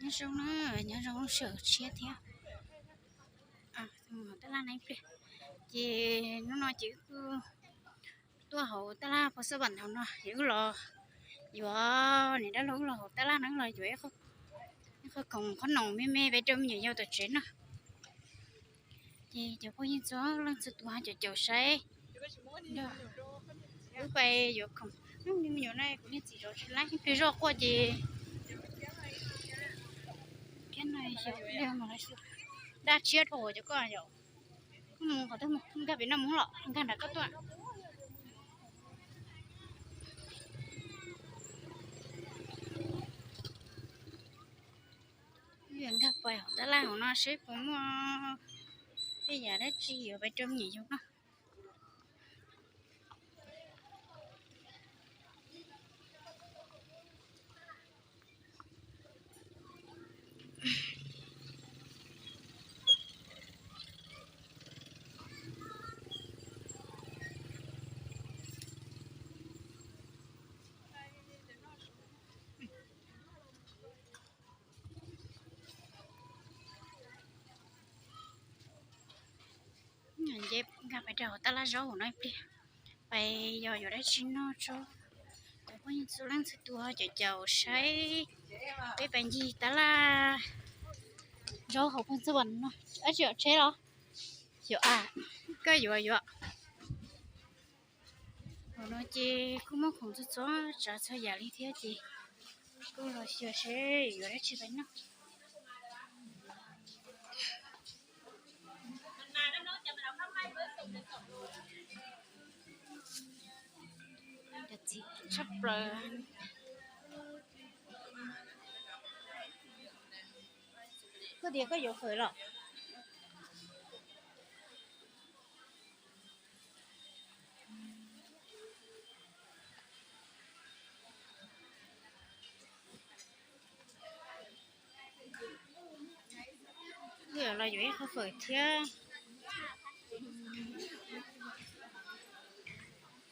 Nyob zoo na, nyob zoo sawv tshiab thiab. Tab laj na ib pliag, ces hnub no ces wb kuj tuaj hauv tab laj Phoos Xab Vam hauv no, ces wb los yuav, niam dab laug wb los hauv tab laj no wb los yuav ib qho khoom qhob noom me me pem rau me nyuam yaus tom tsev no. Ces cov phooj ywg txhua leej txhua tus ho caum caum saib, wb pais yuav khoom. Me nyuam no kuv niag txiv zov tsis laib, ib pliag zoj quaj ces daj tshiab dhau cov koj yom. Koj mus qhov twg mus, nkag pem no mus los nkag nram koj tuaj. Nkag pais hauv tab laj hauv no seb puas muaj tej yam dab tsi yuav pais rau me nyuam yaus noj. Nce nkag pais rau hauv tab laj zaub hauv no ib pliag, pais yog yuav dab tsi noj tso. Cov phooj ywg txhua leej txhua tus caum caum saib peb pais ncig tab laj zaub hauv Phoos Xab Vam no. Ab tsis yog tsheb los? Yuav a, koj yuav yuav. Hauv no ces kuj muaj khoom txhua txhua tsav txhua yam li thiab ces kuj los xyuas seb yuav dab tsi pais noj. Txiv tshaj plaws. Koj tias koj yuav fawm los? Los yuav ib qho fawm thiab.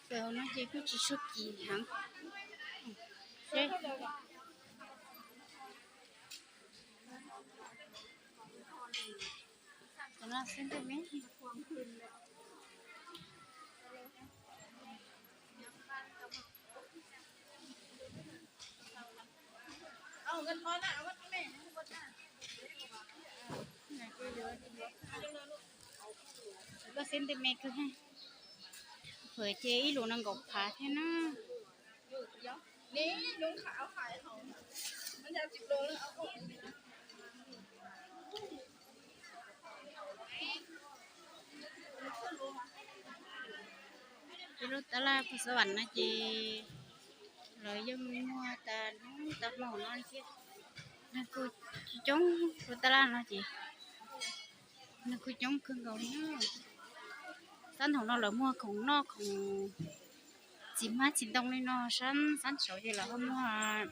Fawm hauv no ces kuj tsis tshua kim heev. Koj xib ntev me kawg, fawm ces ib lus nees nkaum phav thiab na. Peb lub tab laj Phoos Xab Vam no ces lawv yeej muag tas hnub tas hmo no thiab. Neeg kuj coob, lub tab laj no ces neeg kuj coob kawg nkaus li na. Sab nraum no lawv muag khoom noj khoom txiv hmab txiv ntoo li no, sab sab saud ces lawv ho muag,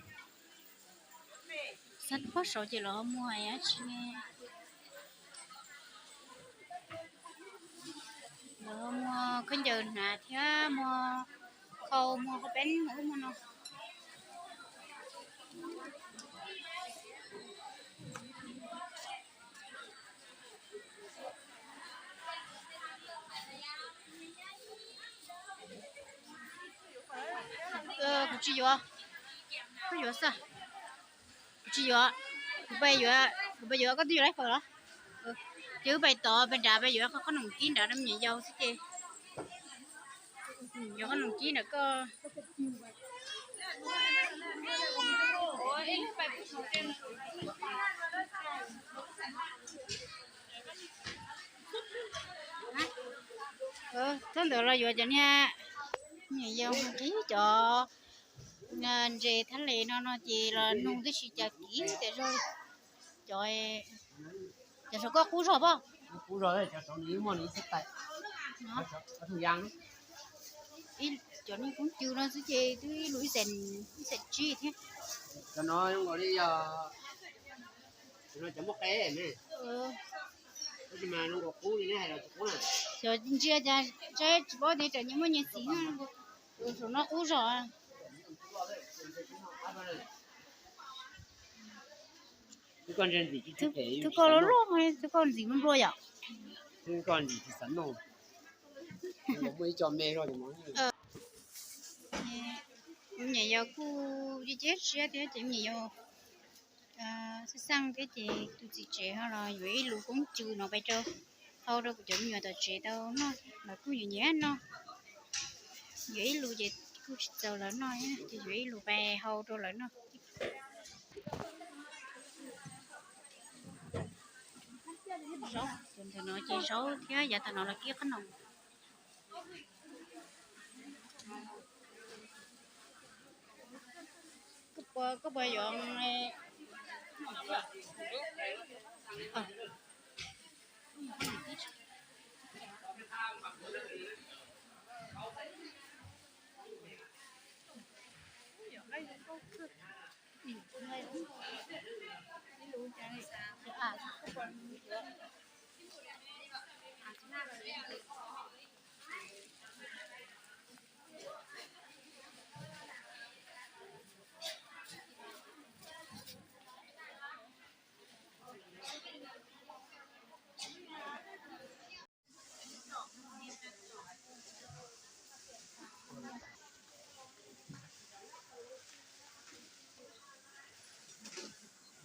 sab pob saud ces lawv ho muag dab tsi ne. Lawv ho muag khaub ncaws hnav thiab muag khau, muag qhaub peeb, muag ub muag no. Kuv tsis yuav. Koj yuav xwb. Kuv tsis yuav. Kuv pais yuav, kuv pais yuav, koj twb yuav lawm fawm los? Ces wb pais tod pais nrad, pais yuav qhov noom kib nrad rau me nyuam yaus xwb ces. Yuav qhov noom kib nrad koj. Txhob ntawd los yuav cov niag me nyuam yaus nqhis cov ntses thab les no no ces los nug tib si cas kiv tias zog li. Cov, cov saum koj qub zog pob? Cov no kub cw no xwb ces twb ib lus ib xees, ib xees tsib thiab. Cov no zoo nkaus li yog, cov no cov muaj qe ne. Tab sis mas zoo nkaus qub li neb hais los tsis qub na. Xyov ntsia cas saib tsis paub tias tsam nyias muaj nyias txiv na. Saum no qub zog. Tus koj los luaj, tus koj ntxim nplua yom. Kuv niam yau kuj ceb siab thiab ces kuv niam yau xeeb xeeb thiab ces tus txiv tsev ho los yuav ib lus koob cw no pais rau, hau rau kuv cov me nyuam tom tsev tau noj, lawv kuj nyiam nyiam noj. Yuav ib lus ces kuj tsis txaus lawv noj, ces yuav ib lus pais hau rau lawv noj. Zaub, tus ntawm no ces zaub thiab yav tag no los kib qhob noom. Koj puas yuav?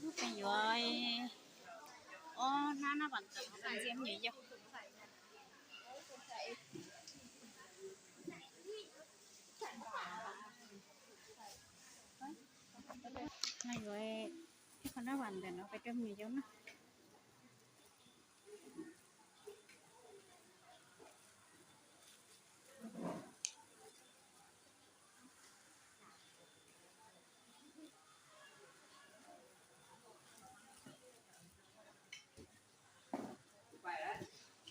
Lub pes yuav ob hnab nab vam ntawm no ntxiv me nyuam yaus. No yuav ib qho nab vam ntawm no pais rau me nyuam yaus noj.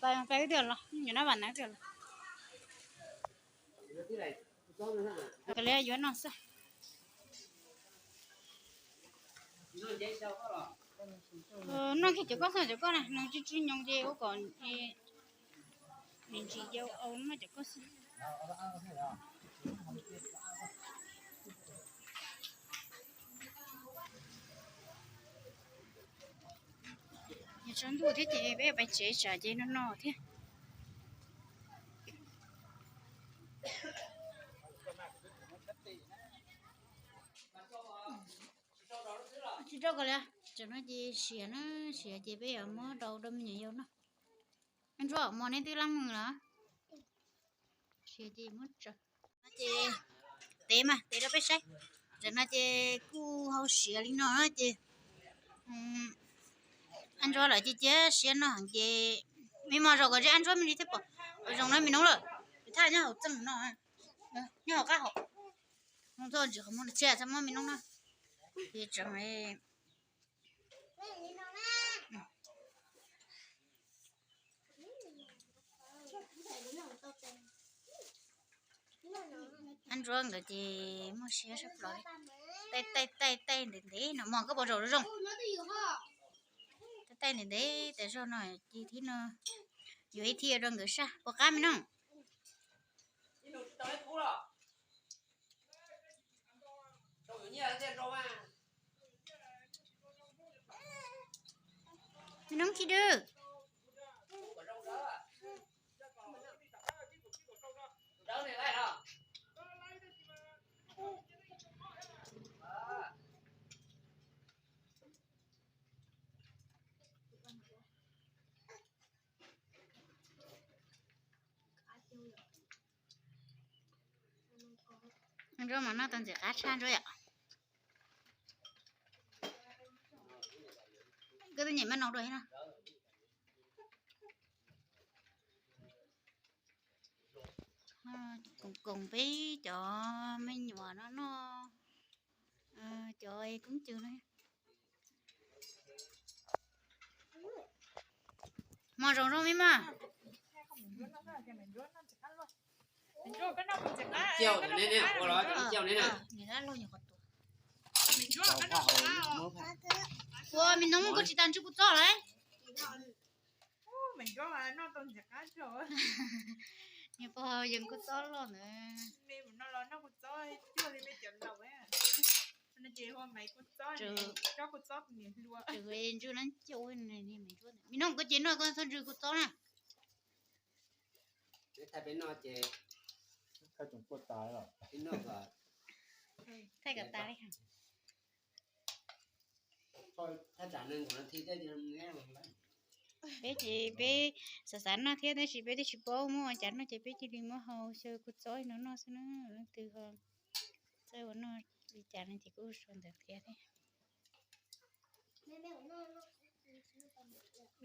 Pais, pais tiag los, nyuam nab vam na tiag los. Kav liam yuav no xwb. Noj kiag cov koj xwb, cov koj na, nws tsw tsw nyoos ces ua kom me ntsis yau au noj cov koj xwb. Nyob tshav ntuj thiab ces peb pais tsev tsam ces no no thiab. Tsis rau kom li, tsam no ces siav na, siav ces peb yuav muab rau rau me nyuam yaus noj. Ntsuab mos neb twb lab mws los? Siav ces muab tso. No ces tev mas tev rau peb saib. Tsam no ces kuj hau siav li no na ces Ab Ntsuab lawv cia cia siab no heev ces me mos zaum kom zeb Ab Ntsuab me li thiaj pom. Ua zoo na me noob lawm, thaj nyob hauv txeej no, nyob hauv qab hauv. Mus txog ntsis qhov muag tsis txhob muab me noob na. Ces tseem Ab Ntsuab nkawd ces muaj siab sab plaws li. Taij taij taij taij ntev ntev no mog, koj puas zaum zoo? Taij taij ntev ntev tas zog no ces thib no yuav ib thij rau nkawd saj puas qab me no. Me noob khi dwb. Ntsuab mas noj tau ntxim qab tshaj Ntsuab yom. Koj twb nyiam maj nau dua thiab no. Koom koom peb cov me nyuam no noj, cov koob cw no. Mos zoo zoo me mog. Ua me noob koj tsis tas ntsw kuv txob lawm. Niag pog yees kuv txob loj ntawd. Ntsuag na, me noj koj ces noj koj txhob ntsws kua txob na. Thaij peb noj ces thaij kom tas li. Peb ces peb xav xav noj thiab tab sis peb twb tsis paub muab ua cas noj ces peb cia li muab hau xyaw kua txob no noj xwb na. Leej twg ho txawj ua noj li cas no ces kuj sau ntawv qhia thiab. Me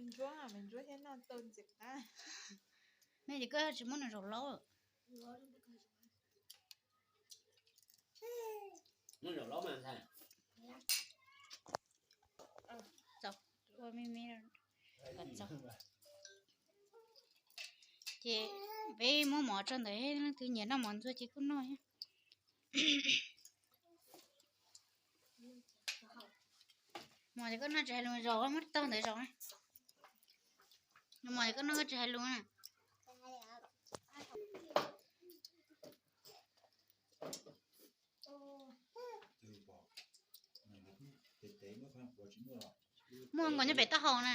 ntsuab, me ntsuab thiab noj tau ntxim qab. Me ces koj tsis muab nws zaum laub. Ua me me, ces peb muab mov tso ntawd, leej twg nyiam noj mov ntxuag ces kuj noj. Mov ces koj noj tsis hais lus, zaum muab taug ntawd zaum. Mov ces koj noj koj tsis hais lus na. Muaj nkaus nyob pem taub hau na.